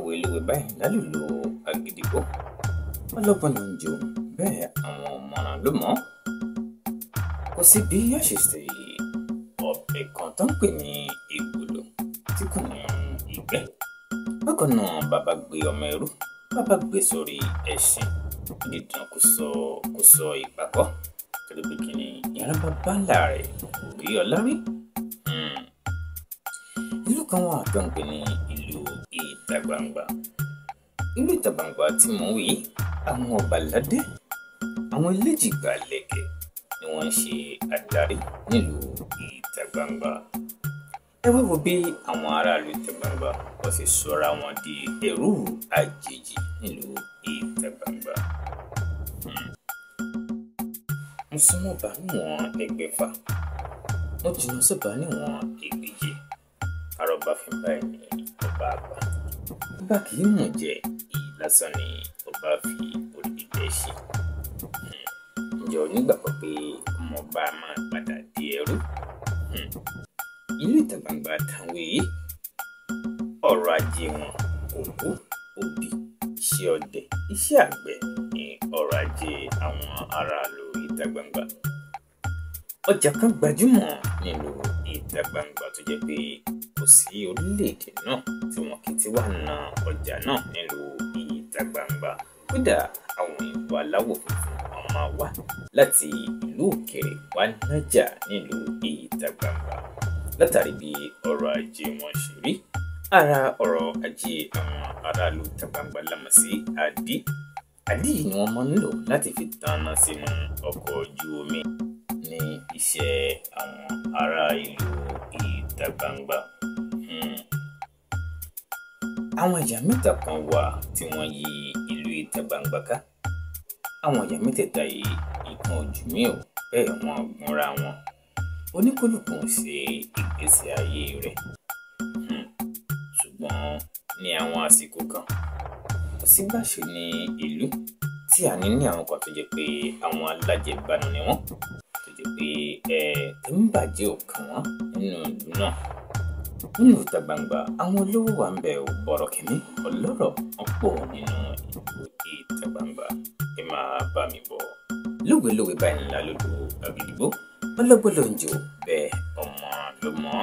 Òwe lówe báyìí lálùlù àgídìgbò, ọlọ́gbọ́n ló ń jó bẹ́ẹ̀, àwọn ọ̀mọ̀ràn ló mọ̀. Kò sí bí yóò ṣe ṣe ọbẹ̀ kan tó ń pè ní ègbòlò tí kò ní ìgbẹ́. Bákan náà, bàbá gbé ọmọ ẹrú, bàbá gbé sórí ẹṣin, dídùn kò sọ ìpàkọ́ torí pé kí ni ìran bàbá ńlá rẹ̀ kò rí ọlá rí. Ìlú kan wà tó ń pè ní ìlú ìta gbangba. Ìlú ìta gbangba tí mò ń wí, àwọn ọba aládé, àwọn eléjìgbà lẹ̀kẹ̀ ni wọ́n ń ṣe adarí nílùú ìta gbangba. Ẹ wá wo bí àwọn aráàlú ìta gbangba wọ́n sì sọra wọn di ẹrú àjèjì nílùú ìta gbangba. Mo súnmọ́ bá níwọ̀n 600, mo jìnnà sọ́ba níwọ̀n 200. Arọba fi báyìí ní ọba àgbà. Ọba kì í mú jẹ, èyí lásán ni ọba fi orí gbígbẹ́ ṣe. Ǹjẹ́ o nígbàgbọ́ pé ọmọọba máa padà di ẹrú? Ìlú ìta gbangba táwọn yìí, ọrọ̀ ajé wọn òwò, obì, iṣẹ́ ọdẹ, iṣẹ́ àgbẹ̀ ní ọrọ̀ ajé àwọn aráàlú ìta gbangba. Ọjà kan gbajúmọ̀ nílùú ìta gbangba tó jẹ́ pé kò sí orílẹ̀-èdè náà tí wọn kì í ti wá ná ọjà náà nílùú ìta gbangba. Kódà àwọn òyìnbó aláwọ̀ funfun, wọn máa wá láti ìlú òkèèrè wá nájà nílùú ìta gbangba. Látàrí bí ọrọ̀ ajé wọn ṣe rí, ara ọrọ̀ ajé àwọn aráàlú ìta gbangba la mọ̀ sí àdí. Àdí yìí ni wọ́n máa ń lò láti fi tanná sínú ọkọ̀ ojú omi ní iṣẹ́ àwọn ará ìlú ìta gbangba. Àwọn ẹ̀yà mẹ́ta kan wà tí wọ́n yí ìlú ìta gbangba ká. Àwọn ẹ̀yà mẹ́tẹ̀ẹ̀ta yìí, ìkan ojú mi ò bẹ́ẹ̀, wọ́n gúnra wọn. Oníkálukú ń ṣe ìgbésí ayé rẹ̀. Ṣùgbọ́n ní àwọn àsìkò kan, kò sí bá ṣe ní ìlú tí a ní ní àwọn kan tó jẹ́ pé àwọn alájẹbánu ni wọ́n, tó jẹ́ pé tó ń bàjẹ́ ò kàn wọ́n nínú ìlú náà. Nínú ìta gbangba, àwọn olówó wà ń bẹ̀ ò, bọ̀rọ̀ kìíní, ọlọ́rọ̀ wọ́n pọ̀ nínú ìlú ìta gbangba. Ẹ máa bá mi bọ̀. Lówe lówe báyìí ńlá lólu àgídìgbò, ọlọ́gbọ́n ló ń jó bẹ́ẹ̀, ọmọ ló mọ̀.